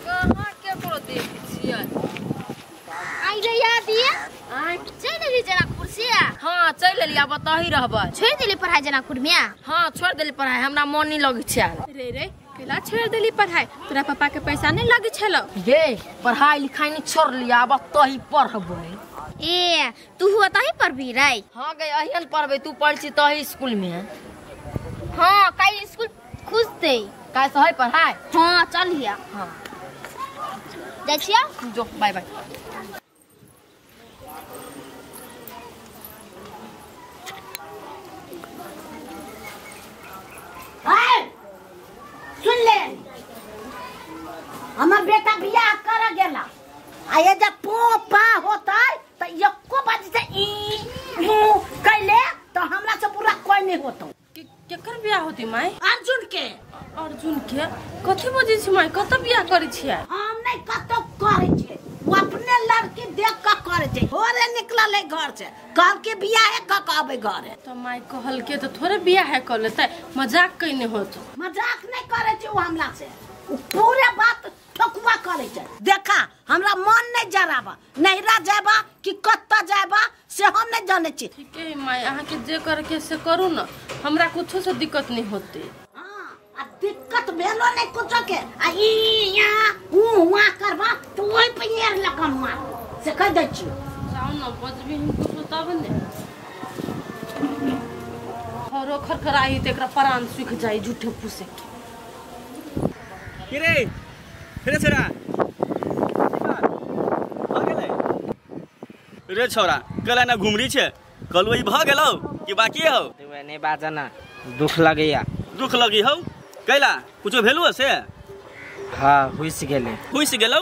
कहाँ केकरो देखै छियै। आई रे याद ये आय चलि देली जनकपुर से? हाँ चलि एलियै, आब ओतहि रहबै। छोड़ि देली पढ़ाई जनकपुर में? हाँ छोड़ि देली पढ़ाई, हमरा मन नहीं लगै छै। रे रे केला छोड़ि देली पढ़ाई? तोरा पापा के पैसा नहीं लगै छलौ? गे पढ़ाई लिखाई नहीं छोड़लियै, आब ओतहि पढ़बै। ए तू ओतहि पढ़बी रे? हाँ गे अहियन पढ़बै, तू पढ़ै छी तही स्कूल में। हाँ काल्हि स्कूल खुजतै। काल्हि से है पढ़ाई? हाँ चलिया। हाँ जाइ छियै? जो बाय बाय। सुन ले, हमर बेटा बियाह कर गेला आ ये जब पो पा होता तो एको बजे से ई ऊ कैले तो हमरा से बुरा कोई नहीं होतो। केकर बियाह होती माई? अर्जुन के। अर्जुन के? कथी बजै छी माई, कत बियाह करै छियै? हम नहीं कतौ करै छियै, वो अपने लड़की देख के करै छै। भोरे निकलल है घर से, कहल के बियाह क के अबै घरे। तो माई कहल के तो थोड़े बियाह कर लेतै, मजाक कइने होत। मजाक नहीं करै छै वो हमरा से, वो पूरे बात ठकुआ करै छै। देखा हमरा मन नहीं जराबा, नहिरा जाबा कि कत्ता जाबा से हम नहीं जानै छी। ठीक है माई, अहाँ के जे करे के से करू न, हमरा कुछो से दिक्कत नहीं होते। हां आ दिक्कत भेलो नहीं कुछो के, आ ई या ऊ हुआ करबा तो ओइ पे येर लगम मार से कह दै छी। जाऊ न बजबी हम कुछो तब ने। खरो खरखराई त एकरा प्राण सुख जाई झूठे फूसे के। की रे रे छोरा भ गेलै? रे छोरा कल ना घुमरी छे, कल वही भ गेलौ कि बाकी हौ? तू नहीं बाजना, दुख लगैया। दुख लगी हौ? कैला कुछो भेलु से? हाँ हुइस गेलै। हुइस गेलौ?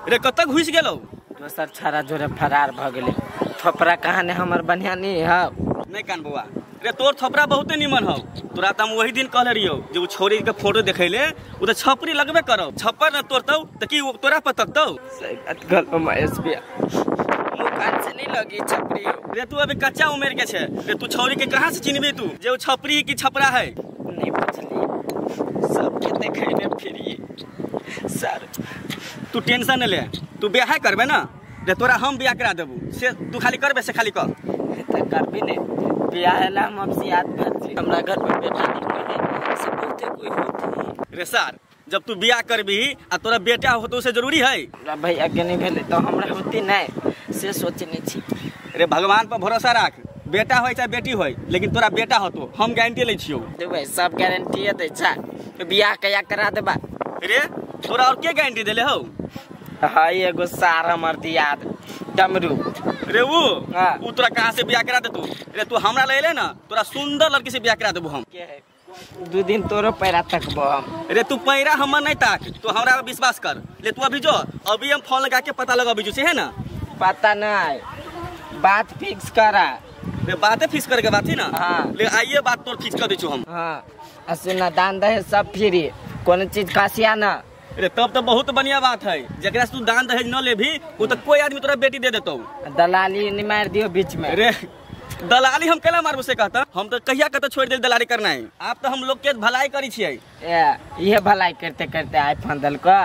रे कतक हुइस गेलौ? दोसर छाड़ा जोरे फरार भ गेलै। थोपरा कहानी हमर बढ़िया नहीं हौ। नहीं कान बौआ, रे तोर थोपरा बहुते निमन हौ। तोरा त हम वही दिन कहले रहियौ जे उ छोरी के फोटो देखैले उ त छपरी लगबे करौ, छप्पर न तोड़तौ त की तोरा पर तकतौ? सही बात कहलौ महेश भैया, मुँह से नहीं लगी छपरी। रे तू अभी कच्चा उमेर के छे, रे तू छोरी के कहाँ से चिन्हबी तू जे उ छपरी की छपरा है? नहीं बुझली, सबके देखैले फिरिए सर। तू टेंशन न ले, तू ब्याह करबे ना रे तोरा हम ब्याह करा देबू, से तू खाली करबे से खाली कर। त करबी ने ब्याह ला, हम अब याद भेल छी हमरा घर पर बेटा नहीं कोई से बहुते कोई होती। रे सर जब तू ब्याह करबी आ तोरा बेटा होतो से जरूरी है? हमरा भैया के नहीं भेलै तो हमरा होती नहीं से सोचने छी। रे भगवान पर भरोसा राख, बेटा होय चाहे बेटी होय लेकिन तोरा बेटा होतो, हम गारंटी लै छियौ। देबै सब गारंटी दै छै, ब्याह कहिया करा देबा? रे तोरा और के गारंटी देले हौ? हाँ एगो सार हमर दियाद डमरू। रे वो तोरा कहाँ से ब्याह करा देतू? रे तू हमरा ले ले ना, तोरा सुंदर लड़की से ब्याह करा देबू हम। के है दू दिन तोरो पैरा तकबो हम। रे तू पैरा हमर नहीं ताक, तू हमरा पर विश्वास कर। ले तू अभी जो, अभी हम फोन लगा के पता लगा अभी से है ना? पता नहीं, बात फिक्स करा। रे बातें फिक्स करके बात ही ना। हाँ। ले आइए बात तोर फिक्स कर दै छु हम। हाँ आ सुना दान दहेज सब फ्री, कोनो चीज कासिया ना। रे तब तो बहुत बढ़िया बात है, जकरा से तू दान दहेज न लेभी वो तो कोई आदमी तोरा बेटी दे देतौ। दलाली नहीं मार दियो बीच में। रे दलाली हम केना मारबो से कहता, हम तो कहिया कहता छोड़ दे दलाली करना है। आप तो हम लोग के भलाई करी छियै। ए ये भलाई करते करते आइ फंदल का।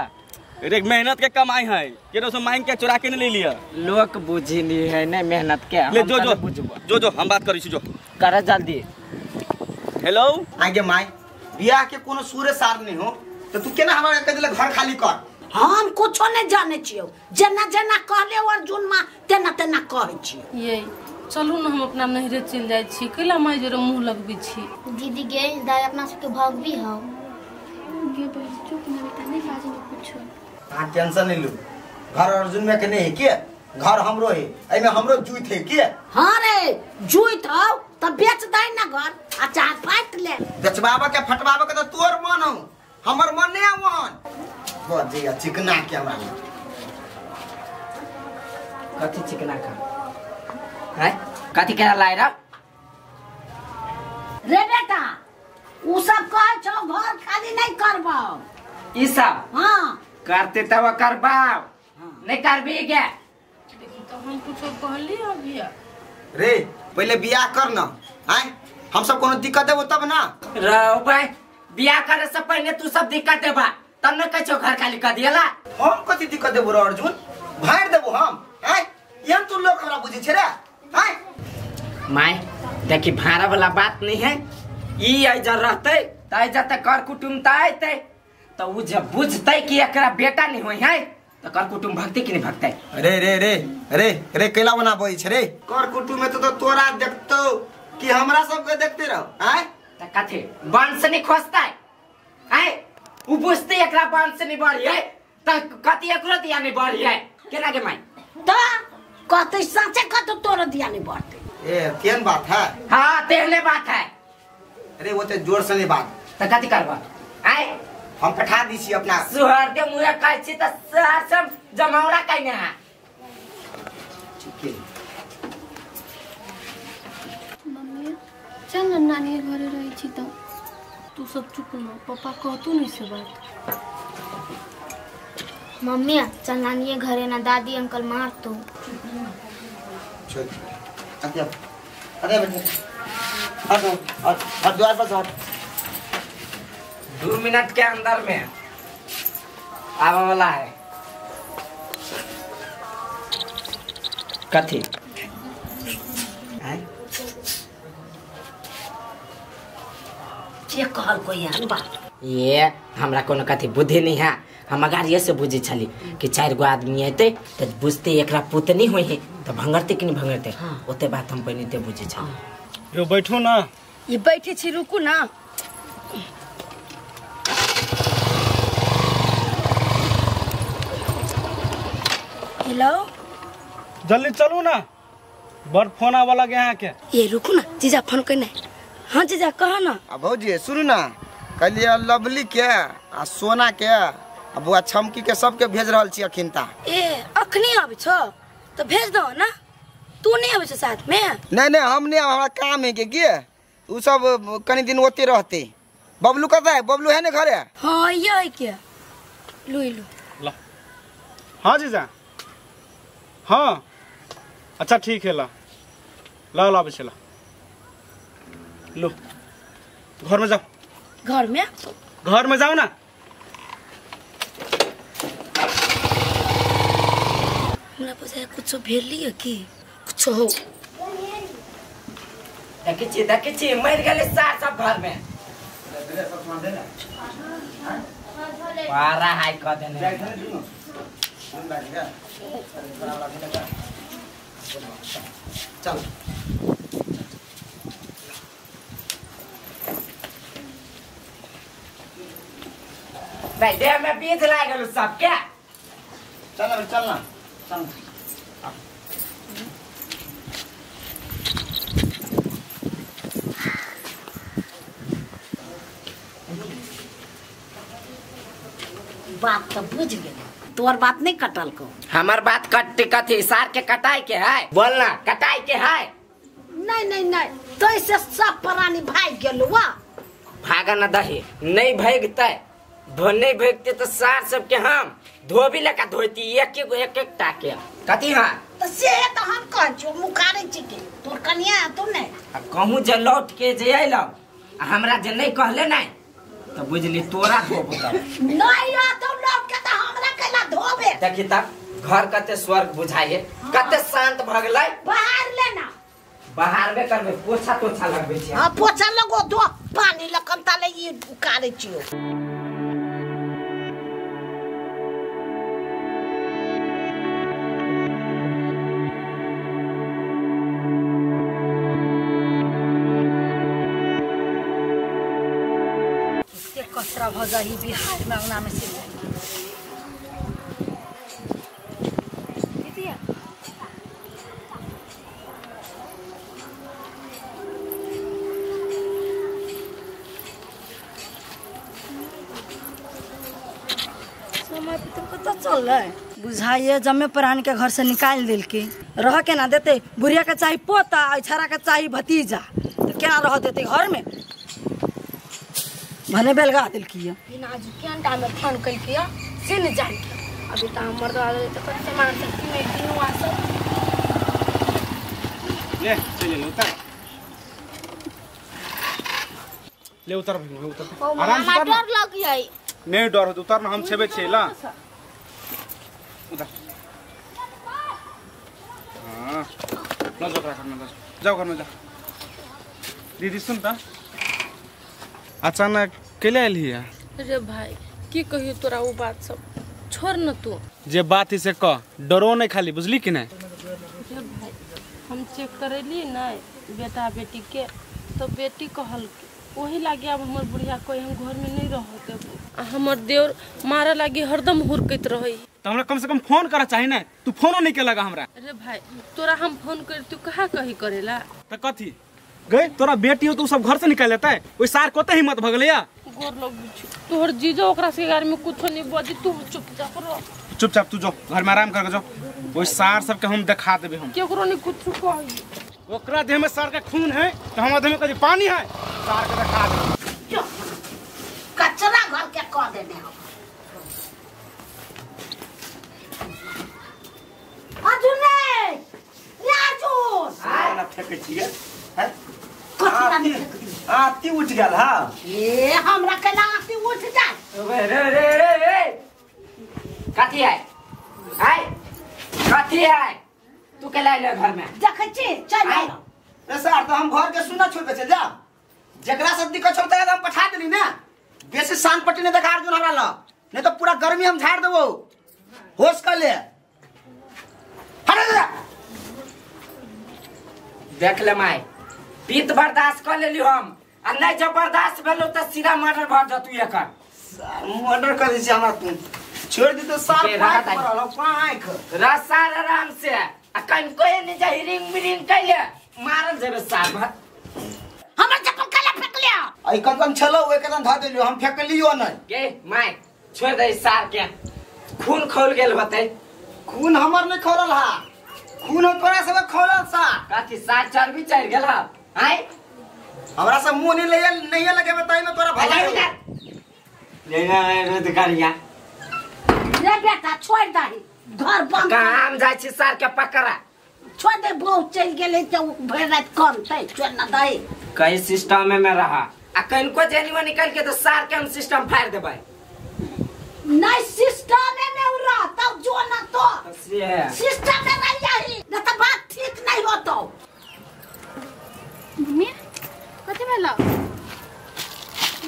रे मेहनत के कमाई है, केरो से मांग के चुरा के नहीं ले लिया। लोग बुझी नहीं है ने मेहनत के। ले जो जो जो जो हम बात करी छी, जो कर जल्दी। हेलो आगे माई, बियाह के कोनो सूरे सार नहीं हो तो तू केना हमरा कह देले घर खाली कर? हम कुछो नहीं जाने छियौ, जेना जेना कहले अर्जुन मां तेना तेना कहै छियौ। ये चलू न हम अपना नहिरे चल जाइ छी, कैला माई जोरे मुंह लगबी छी? दीदी गे दाई अपना सबके भगबी हौ। गे बहन चुप न बेटा, नहीं बाजे न कुछो। हां टेंशन नहीं लू, घर अर्जुन में के नहीं है के, घर हमरो है, एमे हमरो जुइत है के। हां रे जुइत हौ त बेच दे ना घर आ चाहे फाट ले। बेचबाबा के फटबाबा के त तोर मन हौ, हमर मन नहीं है। बजिया चिकना के हमरा कथी चिकना का है? कथी के लाय रे? रे बेटा उ सब कहै छौ घर खाली नहीं करबौ। ई सब? हां करते तब करबाव, नहीं करबी के? देखी तो हम कुछो कहली अभी। रे पहले बियाह कर ना, आय हम सब कोनो दिक्कत देबो तब ना। रहो भाई, बियाह करे से पहले तू सब दिक्कत देबा तब न कहै छौ घर खाली क दियला। हम कथि दिक्कत देबो रे अर्जुन, भाड़ देबो हम। आय एहन तू लोग हमरा बुझै छै रे? आय my देखी भाड़ा वाला बात नहीं है, ई एजा रहतै त एजा त कर कुटुम त आइतै, त उ जब बुझतै कि एकरा बेटा नहीं होई है त कर कुटुम भगतै कि नहीं भगतै? अरे रे रे रे रे कैला बनाबै छै रे कर कुटुम में तो तोरा देखतौ कि हमरा सबके देखते रहो। आय त कथि वंश नहीं खोजतै? आय उ बुझतै एकरा वंश नहीं बढ़ी है त कथि एकरो दिया नहीं बढ़ी है केना के my? त कहतै साचे कत तोरो दिया नहीं बढ़तै। ए केन बात है? हां तेहने बात है। अरे वो ते जोर से नहीं बात त कथि करबा? आय हम पठा दी छी अपना सुहर के मुहे कहै छी त शहर सब जमावड़ा कइने है। ठीक है मम्मी चल ना नानी के घरे रहै छी त। तू सब चुप न, पापा कहतू नहीं से बात। मम्मी चल नानी के घरे ना, दादी अंकल मारतो। चल अरे अरे बेटा हट हट हट द्वार पर हट। 2 मिनट के अंदर में आवा वाला है। कथी के कहल कोई एहन बात? ये हमरा कोनो कथी बुद्धि नहीं है, हम अगाड़िए से बुझे छली कि 4 गो आदमी अयतै त बुझते एकरा पुतनी होई है त भंगरते कि नहीं भंगरते। हाँ। ओते बात हम पहिने ते बुझे छली। यो बैठू ना। ये बैठे छी रुकू ना। हेलो जल्दी चलू ना, बड़ फोन आवा लगे यहाँ के। ये रुकू ना जीजा फोन करने। हाँ जीजा कहा ना। आ भौजी सुनू ना, कहलिए लवली के आ सोना के आ बुआ छमकी के सबके भेज रहल छी अखिनता। ए अखनी आबै छौ त भेज दो ना, तू नहीं आबै छौ साथ में? नहीं नहीं हम नहीं, हमरा काम है के उ सब कनी दिन ओते रहते। बबलू कत है? बबलू है ने घरे? हाँ ये है के लू लू ला। हाँ जीजा हाँ अच्छा ठीक है ला ला ला बच्चे ला लो घर में जाओ। घर में? घर में जाओ ना। हमरा पता है कुछ भेल लिया की कुछ हो। देखी छी मर गेले सार सब घर में। पारा हाई क देने। चल नहीं देह में बीज लागल सब क्या। चल अभी चलना चल। बात तो बुझ गेल, तोर बात नहीं कटल को। हमार बात कट कथी सार के कटाई के है बोलना, कटाई के है। नहीं नहीं नहीं तो ऐसे सब प्राणी भाग गेल। वाह भागा न दही नहीं भागते, नहीं भागते तो सार सबके हम धोबी लेका धोती एक एक एक एक टाके कथी। हाँ तो से तो हम कह छो मुखारे छी के तोर कनिया तू ने आ कहूं जे लौट के जे आइलो हमरा जे नहीं कहले नहीं तो बुझली तोरा धोबो तब नहीं आ तो लौट के तो हमरा केला धोबे। देखी तब घर कते स्वर्ग बुझाइए। हाँ। कते शांत भ गेलै। बाहर लेना बाहर में करबे पोछा तोछा लगबे छी। हां पोछा लगो दो पानी लकम ताले ई उकारे छियो। कचरा भ जाही बिहार में अंगना में से समय पे तुमको तो चल रहा है बुझाइए जमे प्राण के घर से निकाल दिल के रह के ना देते। बुढ़िया के चाही पोता और छारा के चाही भतीजा, तो क्या रह देते घर में? भने बेलगा दिल की नाजुक अंडा में फोन कल किया से नहीं जान के अभी तो हम मर्द आ गए तो कच्चे मार सकती मैं तीनों आ सब ले चल ले उतर ले उतर भाई उतर आराम से डर लग जाई। नहीं डर होत उतर ना हम छेबे छी ला उधर। हां ल जाओ घर में, जाओ घर में जा। दीदी सुन त अचानक केले आइल हिया? अरे भाई की कहियो तोरा वो बात सब छोड़ न तू। जे बात है से कह, डरो नहीं खाली, बुझली कि नहीं? अरे भाई हम चेक करेली नहीं बेटा बेटी के तो बेटी कहल के वही लागे अब हमर बुढ़िया कोई हम घर में नहीं रहते। हमर देवर मारा लागे हरदम हुरकत रहे। तो हमरा कम से कम फोन करा चाहिए ना, तू फोनो नहीं के लगा हमरा। अरे भाई तोरा हम फोन कर तू कहाँ कही करेला? तो कथी गए तोरा बेटी हो तो सब घर से निकाल लेता है, ओई सार कोते हिम्मत भगलैया। गोर लोग तोहर जीजो ओकरा से गाड़ी में कुछो नहीं बजी, तू चुपचाप रह। चुपचाप तू जो घर में आराम करके जो, ओई सार सब के हम दिखा देबे। हम केकरो नहीं कुछ कही। ओकरा देह में सार के खून है तो हमरा देह में कभी पानी है, सार के दिखा दे। कचरा घर के कह देने हम। अर्जुन रे, रे अर्जुन। ना फेंके छियै हैं? आती उठ गेल। हां ए हमरा केना आती उठ जाय? रे रे रे रे रे कथी है? आय कथी है? तू के लाइल घर में देखै छी? चल आय रे सर, तो हम घर के सुना छोड़ के चल जा। जेकरा सब दिक्कत छौ तकरा हम पठा देली ना। बेसी शान पट्टी नहीं देखा अर्जुन हमरा ल, नहीं तो पूरा गर्मी हम झाड़ देबो। होश कर ले। हट जा। देख ले my पीत बर्दाश्त कर लेली हम, आ नहीं जब बर्दाश्त भेलो त सीधा मर्डर भर जतू एकर। मर्डर कर दी हमरा तू छोड़ दी तो सार पाँख पर पाँख रसार आराम से आ कनको नहीं जा रिंग मिरिंग कैले मारल जेबे सार भात। हमरा चप्पल कैला फेंक लिया? आई कदम छलो ओइ कदम ध देलियो, हम फेंकलियो नहीं। के my छोड़ दे सार के, खून खोल गेल होतै। खून हमर नहीं खोलल हा, खून तोरा सब खोलल सा। कथी सार चर्बी चढ़ गेल हा? आय हमरा सब मुंह नहीं ले नहीं लगे बताई में तोरा भलाई ले ना रोज करिया। रे बेटा छोड़ दही घर बंद काम जाय छी सार के पकड़ा। छोड़ दे, बहुत चल गेलै त भरि रात कनतै, छोड़ ना दही। कई सिस्टम में रहा आ कनको जेनी निकल के तो सार के हम सिस्टम फाड़ देबै। नहीं सिस्टम में रह तब जो ना तो सिस्टम में रह जाही न त बात ठीक नहीं होतो। मम्मी कथी भेल?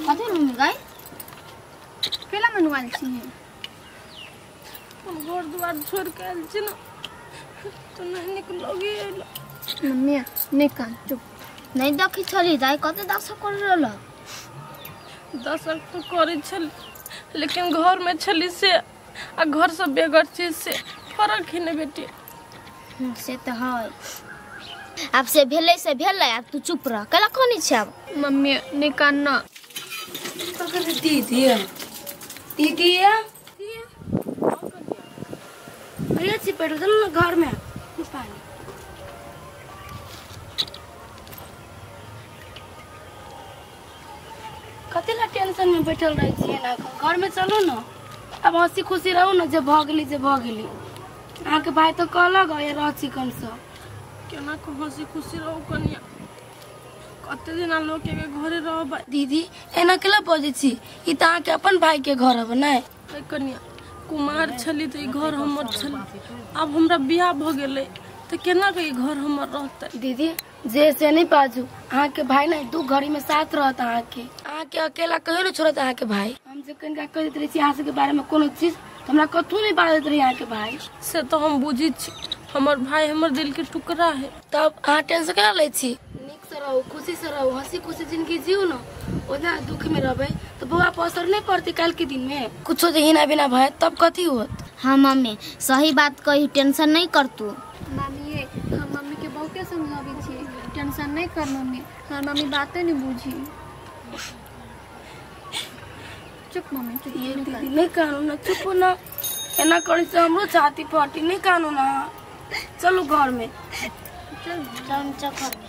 कथी मम्मी गई केला मनवाल छी? हम घर द्वार छोड़ के आयल छी ना तो नहीं निकलोगी। मम्मी नहीं कान चुप नहीं देखी छली दाई कते दशा कर रहल। दशा तो करे छली लेकिन घर में छली से आ घर से बेगर चीज से फर्क ही नहीं बेटी। से तो है अब से भेलै से भेलै, अब तू चुप रह। केला कोनी छै अब? मम्मी नहीं कान ना। तो दीदी दीदी भैया छी पेट चलो ना घर में पानी। कथी ला टेंशन में बैठल रहे छियै ना? घर में चलू ना, अब हंसी खुशी रहू ना। जे भऽ गेली जे भऽ गेली। अहाँके भाई तो कहलक ये रह चिकन सब। केना को हंसी खुशी रहू कनिया, कते दिना लोग के घरे रहब। दीदी एना केला बजै छी? ई त अहाँके अपन भाई के घर हब नै? कनिया कुमार छली त ई घर हमर छली, अब हमरा बियाह भ गेलै त केना के ई घर हमर रहतै? दीदी जे से नहीं बाजू, अहाँके भाई ने दू घड़ी में साथ रहत। अहाँके अहाँके अकेला कहियो नहीं छोड़त अहाँके भाई। हम जे कनिका कह दैत रहै छी अहाँ सबके बारे में कोनो चीज त हमरा कतहु नहीं बाजैत रही अहाँके भाई। से तो हम बुझी छी, हमर भाई हमर दिल के टुकड़ा है। तब अहाँ टेंशन केना लै छी? नीक से रहू, खुशी से रहू, हंसी खुशी जिंदगी जीउ न। ओना दुख में रहबै तो बौआ पर असर नहीं पड़तै काल्हि के दिन में? कुछो जे हिना बिना भय तब कथी होत? हाँ मम्मी सही बात कही, टेंशन नहीं कर तू। मम्मी हम मम्मी के बहुते समझाबै छी, टेंशन नहीं कर मम्मी। हमार मम्मी बातें नहीं बुझी। चुप मम्मी चुप। ये दीदी नहीं कानू ना, चुप ना। एना करै से हमरो छाती फटी। नहीं कानू ना, चलू घर में। चल चल चल घर में।